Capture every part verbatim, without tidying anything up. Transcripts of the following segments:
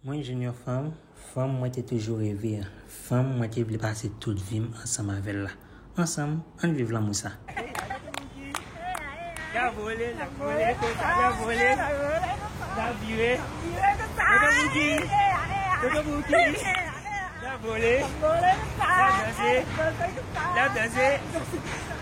Mwen jwenn yon fanm, fanm mwen te toujou reve a, fanm mwen te vle pase tout vi m ansanm avè l la. Ansanm, ann viv lanmou sa. L ap vole, l ap vole, konsa, l ap vole, l ap vire. Toto Bouki, Toto Bouki, l ap vole, l ap danse, l ap danse,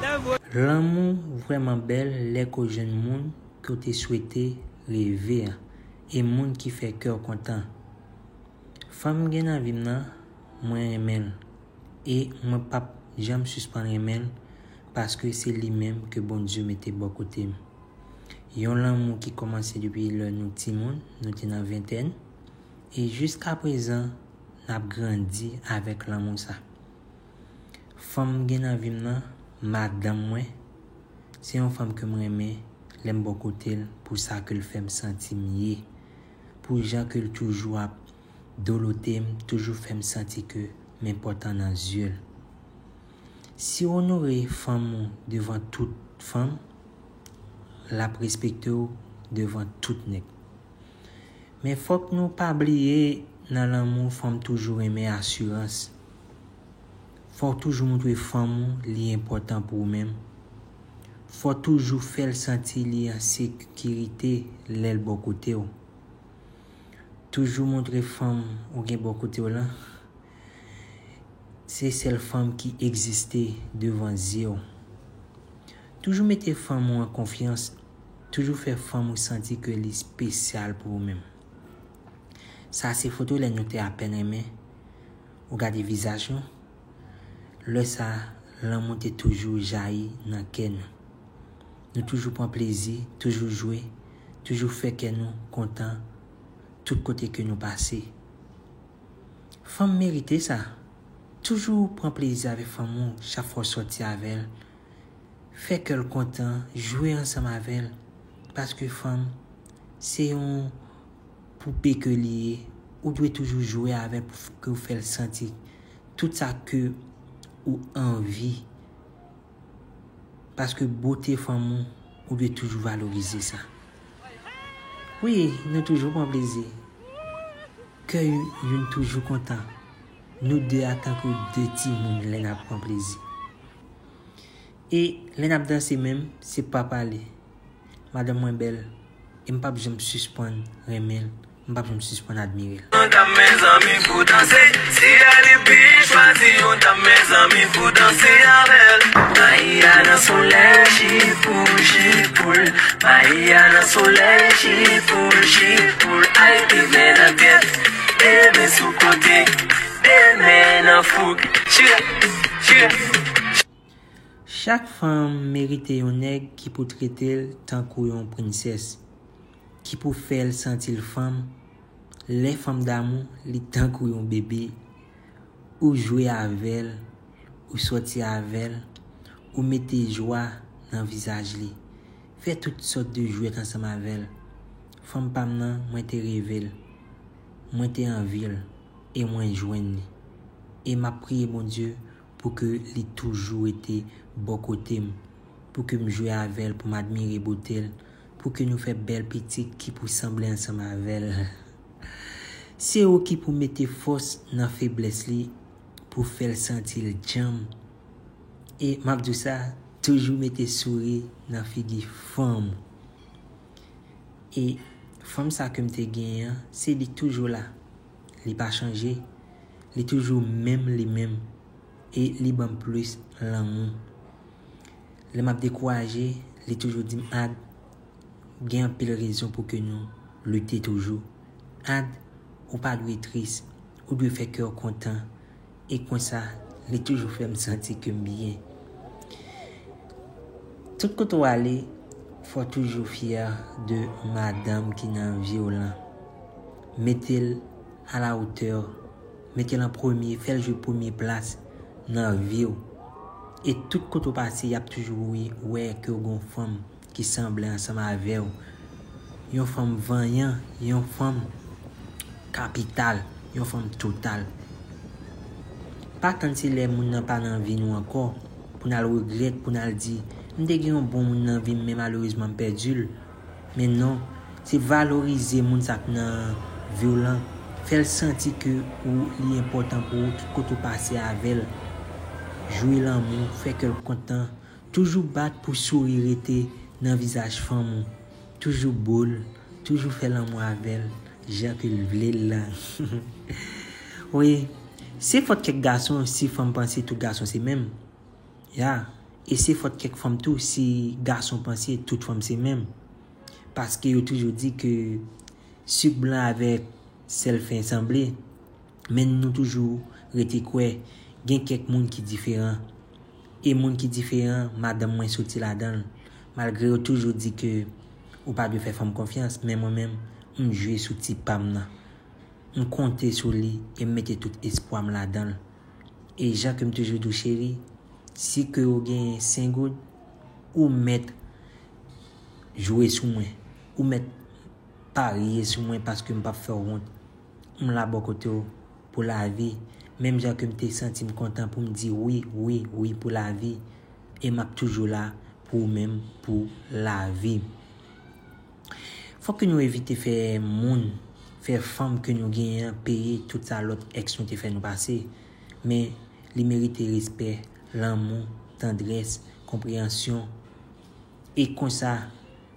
l ap vole. Lanmou vrèman bèl lè ke w jwenn moun ke w te swete reve a, e moun ki fè kè w kontan. Fanm m gen nan vi m nan, mwen renmen l, e mwen p ap janm sispann renmen l, paske se li menm ke Bondye mete bò kote m. Yon lanmou ki kòmanse depi lè nou timoun, nou te nan ventèn, e jiskaprezan, n ap grandi avèk lanmou sa. Fanm m gen nan vi m nan, madanm mwen, se yon fanm ke m renmen lè m bò kote l, pou sa ke l fè m santi m ye, pou jan ke l toujou ap dolote m, toujou fè m santi ke m enpòtan nan zye l. Si w onore fanm ou devan tout fanm, l ap respekte w devan tout nèg. Men fòk nou pa bliye, nan lanmou, fanm toujou renmen asirans. Fò w toujou montre fanm ou li enpòtan pou ou menm. Fò w toujou fè l santi li an sekirite lè l bò kote w. Toujou montre fanm ou gen bò kote w lan, se sèl fanm ki egziste devan zye w. Toujou mete fanm ou an konfyans. Toujou fè fanm ou santi ke li espesyal pou ou menm. Sa se foto lè nou te apèn renmen. Ou gade vizaj nou. Lè sa, lanmou te toujou jayi nan kè nou. Nou toujou pran plezi, toujou jwe, toujou fè kè nou kontan tout kote ke nou pase. Fanm merite sa. Toujou pran plezi avèk fanm ou chak fwa w sòti avè l. Fè kè l kontan, jwe ansanm avè l. Paske fanm, se yon poupe ke li ye. Ou dwe toujou jwe avè l pou ke w fè l santi tout sa ke ou anvi. Paske bote fanm ou, ou dwe toujou valorize sa. Wi, nou toujou pran plezi. Kè youn toujou kontan. Nou de a tankou de timoun lè n ap pran plezi. E lè n ap danse menm, se pa pale. Madanm mwen bèl, e m p ap janm sispann renmen l, m p ap janm sispann admire l. Yon dam mezanmi pou danse, si Alibi chwazi yon dam mezanmi pou danse avè l. Mayi a nan solèy, jipoul, jipoul. Mayi a nan solèy, jipoul, jipoul. Alibi vle nan tèt, de men sou kote, de men nan fouk. Chire, chire. Chak fanm merite yon nèg ki pou trete l tankou yon prensès, ki pou fè l santi l fanm. Lè fanm damou, li tankou yon bebe. Ou jwe avè l, ou sòti avè l, ou mete jwa nan vizaj li. Fè tout sòt de jwèt ansanm avè l. Fanm pa m nan, mwen te reve l. Mwen te anvi l, e mwen jwenn li. E m ap priye Bondye pou ke li toujou rete bò kote m, pou ke m jwe avè l, pou m admire bote l, pou ke nou fè bèl pitit ki pou sanble ansanm avè l. Se ou ki pou mete fòs nan feblès li, pou fè l santi l djanm. E m ap di w sa, toujou mete souri nan figi fanm ou. E fanm sa ke m te genyen an, se li toujou la. Li pa chanje. Li toujou menm li menm. E li ban m plis lanmou. Lè m ap dekouraje, li toujou di m, Ad, gen anpil rezon pou ke nou lite toujou. Ad, ou pa dwe tris. Ou dwe fè kè w kontan. E konsa, li toujou fè m santi ke m byen. Tout kote w ale, fò w toujou fyè de madanm ki nan vi w lan. Mete l a la wotè w. Mete l an premye, fè l jwe premye plas nan vi w. E tout kote w pase, y ap toujou wè ke w gen yon fanm ki sanble ansanm avè w. Yon fanm vanyan, yon fanm kapital, yon fanm total. Pa tann se lè moun nan pa nan vi nou ankò, pou n al regrèt, pou n al di, "M te gen yon bon moun nan vi m, men malerezman m pèdi l." Men non, se valorize moun sa k nan vi w lan, Fè l santi ke ou li enpòtan pou ou, tout kote ou pase avè l. Jwe lanmou, fè kè l kontan. Toujou bat pou souri rete nan vizaj fanm ou. Toujou bo l, toujou fè lanmou avè l, jan ke l vle l lan. Wi, se fòt kèk gason si fanm panse tout gason se menm. Ya, e se fòt kèk fanm tou si gason panse tout fanm se menm. Paske yo toujou di ke sik blan avèk sèl fen sanble. Men nou toujou rete kwè gen kèk moun ki diferan. E moun ki diferan, madanm mwen soti ladan l. Malgre yo toujou di ke ou pa dwe fè fanm konfyans, men mwen menm, m jwe sou ti pa m nan. M konte sou li e m mete tout espwa m ladan l. E jan ke m toujou di w, cheri, si ke w gen senk goud, ou mèt jwe sou mwen. Ou mèt parye sou mwen paske m p ap fè w wont. M la bò kote w pou lavi. Menm jan ke m te santi m kontan pou m di wi, wi, wi pou lavi. E m ap toujou la pou ou menm pou lavi. Fòk ke nou evite fè moun, fè fanm ke nou genyen an peye tout sa lòt èks nou te fè nou pase. Men li merite respè, lanmou, tandrès, konpreyansyon. E konsa,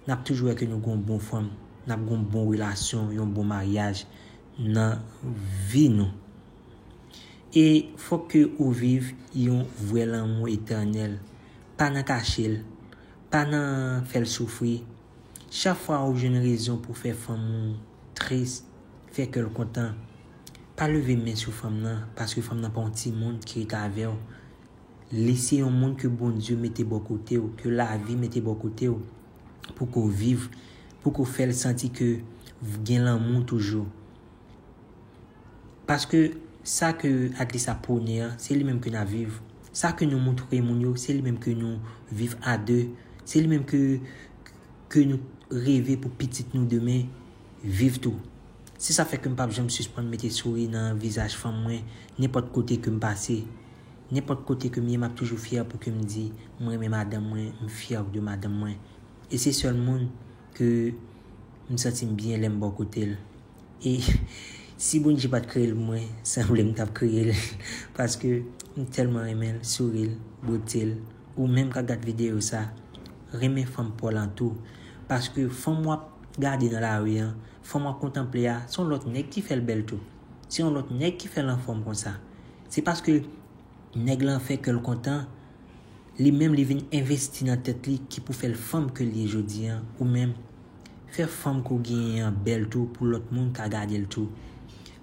n ap toujou wè ke nou gon bon fanm, n ap gon bon relasyon, yon bon maryaj nan vi nou. E fòk ke ou viv yon vrè lanmou etènèl. Pa nan kache l, pa nan fè l soufri. Chak fwa ou jwenn rezon pou fè fanm ou tris, fè kè l kontan, pa leve men sou fanm nan, paske fanm nan pa yon timoun ki rete avè w. Li se yon moun ke Bondye mete bò kote w, ke lavi mete bò kote w, pou ke w viv, pou ke w fè l santi ke gen lanmou toujou. Paske sa ke Atlis ap pwone an, se li menm ke n ap viv. Sa ke nou moutre moun yo, se li menm ke nou viv a de. Se li menm ke, ke nou reve pou pitit nou demen viv tou. Se sa fè ke m p ap janm sispann mete souri nan vizaj fanm mwen, nenpòt kote ke m pase. Nenpòt kote ke m ye, m ap toujou fyè pou ke m di, m renmen madanm mwen, m fyè de madanm mwen. E se sèl moun ke m santi m byen lè m bò kote l. E si Bondye pa t kreye l pou mwen, sanble m t ap kreye l. Paske m tèlman renmen l, souri l, bote l. Ou menm k ap gad videyo sa, renmen fanm pa w lan tou. Paske fanm w ap gade nan lari an, fanm w ap kontanple a, se yon lòt nèg ki fè l bèl tou. Se yon lòt nèg ki fè l anfòm konsa. Se paske nèg lan fè kè l kontan, li menm li vin envesti nan tèt li ki pou fè l fanm ke l ye jodi an, ou menm, fè fanm ke w genyen an bèl tou pou lòt moun ka gade l tou.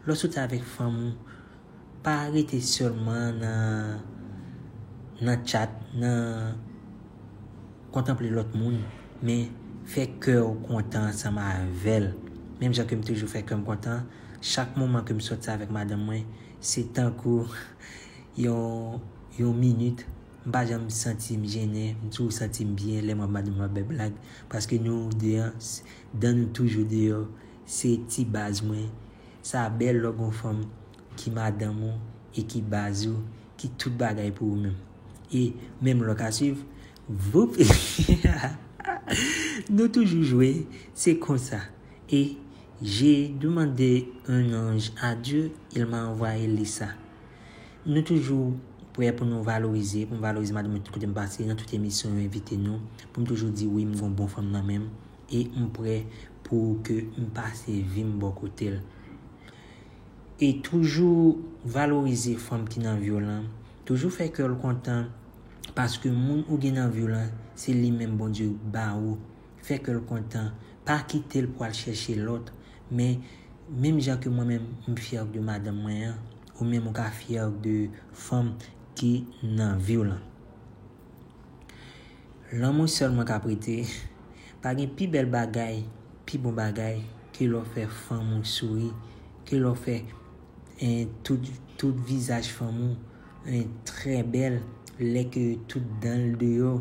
Lè w soti avèk fanm ou, pa rete sèlman nan, nan tchat, nan kontanple lòt moun, men fè kè w kontan ansanm avè l. Menm jan ke m toujou fè kè m kontan, chak moman ke m soti avèk madanm mwen, se tankou yon, yon minit, m pa janm santi m jennen, m toujou santi m byen lè m ap madanm mwen ap bay blag, paske nou de an, s-, dan nou toujou deyò, se ti baz mwen. Sa bèl lè w gon fanm ki madanm ou e ki baz ou, ki tout bagay pou ou menm. E menm lè w ka swiv, voup, nou toujou jwe, se konsa. Et j'ai demandé un ange à Dieu, il m'a envoyé Lisa. Nou toujou prè pou nou valorize, pou m valorize madanm mwen tout kote m pase, nan tout emisyon yo envite nou, pou m toujou di wi, m gon bon fanm nan men m, e m prè pou ke m pase vi m bò kote l. E toujou valorize fanm ki nan vi w lan, toujou fè kè l kontan, paske moun ou gen nan vi w lan, se li menm Bondye ba ou. Fè kè l kontan. Pa kite l pou al chèche lòt. Men, menm jan ke mwen menm, m fyè de madanm mwen an, ou menm ou ka fyè de fanm ki nan vi w lan. Lanmou sèlman k ap rete. Pa gen pi bèl bagay, pi bon bagay, ke lè w fè fanm ou souri, ke lè w fè, en, tout, tout vizaj fanm ou, en, trè bèl, lè ke tout dan l deyò,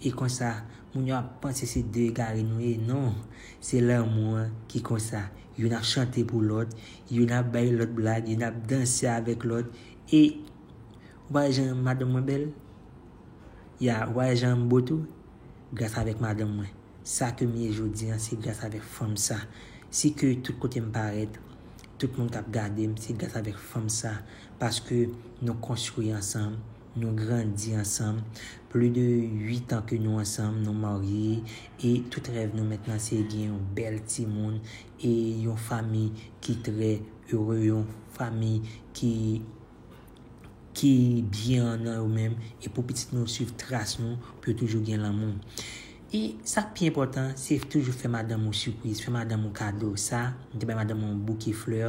e konsa, moun yo ap panse se de egare nou ye. Non, se lanmou an ki konsa. Youn ap chante pou lòt, youn ap bay lòt blag, youn ap danse avèk lòt. E ou pa wè jan madanm mwen bèl? Ya, ou pa wè jan m bo tou? Gras avèk madanm mwen. Sa ke m ye jodi an, se gras avèk fanm sa. Si ke tout kote m parèt, Tout moun k ap gade m, se gras avèk fanm sa, paske nou konstwi ansanm, nou grandi ansanm, plis de uit an ke nou ansanm, nou marye, e tout rèv nou mentnan se gen yon bèl timoun, e yon fanmi ki trè ere, yon fanmi ki ki byen nan yo menm, e pou pitit nou swiv tras nou, pou yo toujou gen lanmou. E sa k pi enpòtan, se toujou fè madanm ou sipriz, fè madanm ou kado. Sa, m te bay madanm mwen yon bouke flè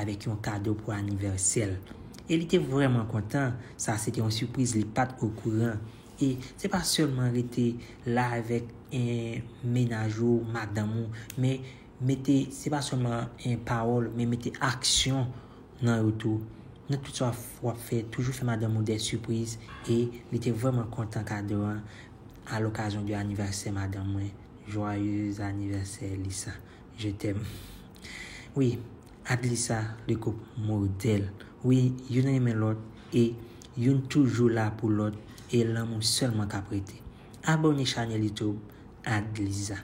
avèk yon kado pou anivèsè l. E li te vrèman kontan, sa se te yon sipriz, li pa t okouran. E se pa sèlman rete la avèk eh, mennaj ou, madanm ou, men mete, se pa sèlman eh, pawòl, men mete aksyon nan yo tou. Nan tout sa w ap fè, toujou fè madanm ou de sipriz, e li te vrèman kontan kado an. A l'occasion de anivèsè madanm mwen. Joyeux anniversaire, Lisa. Je t'aime. Wi, Adlisa, le couple modèle. Wi, youn renmen lòt, e youn toujou la pou lòt, e lanmou sèlman k ap rete. Abòne chanèl YouTube Adlisa.